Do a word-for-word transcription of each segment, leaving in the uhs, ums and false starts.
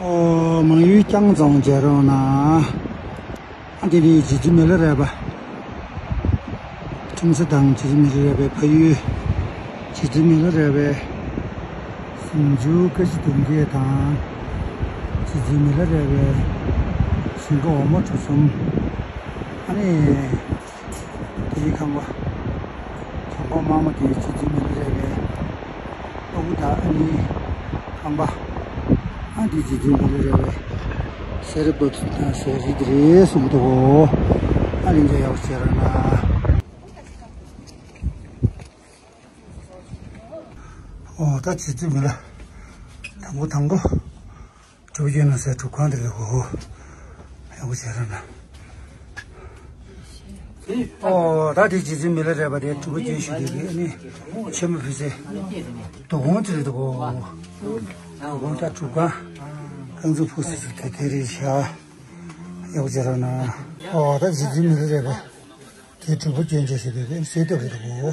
ཨོ། མང་ཡུལ་རྐྱང་རྫོང་མཇལ་རོགས་གནང་། ཨ། འདི་ནི་རྗེ་བཙུན་མི་ལ་རས་པ། ཁྲོམ་ས་དང་རྗེ་བཙུན་མི་ལ་རས་པའི་ཕ་ཡུལ། རྗེ་བཙུན་མི་ལ་རས་པའི་གཟིམ་ཆུང་བཀའ་བཞི་སྡོམ་རྒྱས་དང་། རྗེ་བཙུན་མི་ལ་རས་པའི་ཞིང་ཁ་འོ་མ་གྲོ་གསུམ། ཨ་ནི། དེའི་ཁང་པ། དང་པོ་དམར་མོ་དེ་རྗེ་བཙུན་མི་ལ་རས་པའི་ཨ་ཁུ་དང་ཨ་ནེའི་ཁང་པ། ཨ། འདི་རྗེ་བཙུན་མི་ལ་རས་པའི་གསེར་བབས་དང་གསེར་རི་དེ་རེད་གསུངས་འདུག་གོ། ཨ། ལན་ཅན་ཡག་པོ་བྱས་རོགས་གནང་། ཨོ། ད་རྗེ་བཙུན་མི་ལ་དང་པོ་དང་པོ། སྒྲུབ་པ་སྐྱོན་གནང་སའི་སྒྲུབ་ཁང་དེ་རེད་གོ། ཡག་པོ་བྱས་རོགས་གནང་། ཨོ། ད་དེ་རྗེ་བཙུན་མི་ལ་རས་པ་དེ་སྒྲུབ་པ་སྐྱོན་ཞུ་དེ་གི་ཨ་ནི་ཆེན་མོ་ཕུལ་སའི་སྡོང་པོ་དེ་རེད་གོ། སྡོང་པོ་ད་སྒྲུབ་ཁང་རྐང་འཛུགས་ཕུག་ཟེར་ཚུལ་དེ་དེ་རེད་ཤག། ཡག་པོ་བྱས་རོགས་གནང་། ཨོ། ད་རྗེ་བཙུན་མི་ལ་རས་པ། དེ་སྒྲུབ་པ་སྐྱོན་ཅན་ཞིག་དེ་གསོལ་འདེབས་རེད་འདུག་གོ།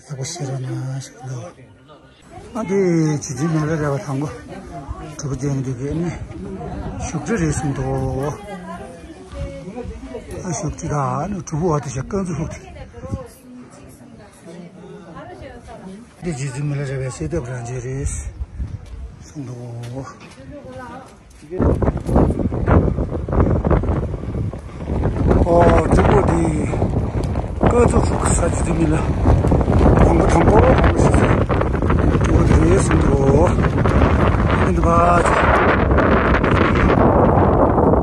ཡག་པོ་ཤེས་རོགས་གནང་ཞུ་གི་འདུག། ཨ། དེ་རྗེ་བཙུན་མི་ལ་རས་པ་དང་པོ་སྒྲུབ་པ་སྐྱོན་དེ་གི་ནི་བཞུགས་ཁྲི་རེད་གསུངས་འདུག། ཨ། བཞུགས་ཁྲི་དང་ཨ་ནི་སྒྲུབ་པ་བ་དེ་ཞག་རྐང་འཛུགས་ཕུག་དེ། དེ་རྗེ་བཙུན་མི་ལ་རས་པའི་གསོལ་འདེབས་རང་བྱོན་རེད་གསུངས་འདུག། ཨོ། སྒྲུབ་པ་འདི་རྐང་འཛུགས་ཕུག་ས་རྗེ་བཙུན་མི་ལ་དང་པོ་དང་པོ་དང་པོ་ཞིག་སྒྲུབ་པ་འདི་རེད་གསུངས་འདུག། ཨ་ནི་འདི་པ་རྗེ་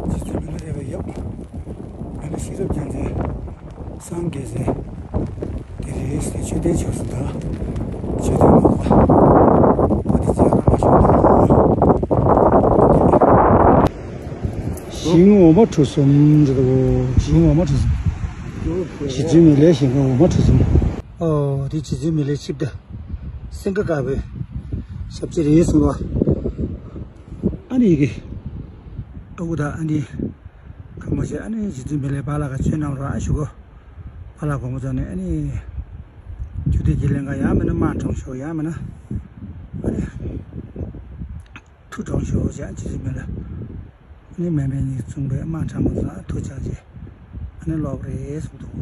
བཙུན་མི་ལ་རས་པའི་ཡབ། མི་ལ་ཤེས་རབ་རྒྱལ་མཚན། སངས་རྒྱས་སྲས། དེ་རེད་ཟེར། མཆོད་རྟེན་ཕྱོགས་སུ་འདུག། མཆོད་རྟེན་ནོར་བུ། ཨ། དེ་རྗེ་རང་ལ་ཤོག་དང་། ཞིང་འོ་མ་གྲོ་གསུམ་རེད་དོ། ཞིང་འོ་མ་གྲོ་གསུམ། རྗེ་བཙུན་མི་ལའི་ཞིང་ཁམས་འོ་མ་གྲོ་གསུམ། ཨོ། དེ་རྗེ་བཙུན་མི་ལའི་ཆིབས་རྟ། སེང་གེ་དཀར་པོའི་ཞབས་རྗེས་རེད་གསུངས་པ། ཨ་ནི་ཡི་གེ། ཨ་ཁུ་དང་ཨ་ནེ། ཁ་མོ་ཆེ། ཨ་ནི་རྗེ་བཙུན་མི་ལའི་པཱ་ལགས་ཀྱིས་ཆོས་གནང་རོགས་ཨ་ཞུ་གོ། པཱ་ལགས་དགོངས་པ་རྫོགས་ནས་ཨ་ནི། ཆུ་ཐིགས་ཀྱི་ལེན་ག་ཡང་མིན་ན་དམག་དྲངས་ཤོག། ཡང་མིན་ན་ཨ་ནི་མཐུ་དྲངས་ཤོག་ཅེས་རྗེ་བཙུན་མི་ལ། ཨ་ནི་མེ་འབར་གཉིས་མཚུངས་པའི་དམག་དྲངས་པ་ཚོ་ལ་མཐུ་བྱས་རྗེས་ཨ་ནི་ལོག་རེད་གསུངས་འདུག།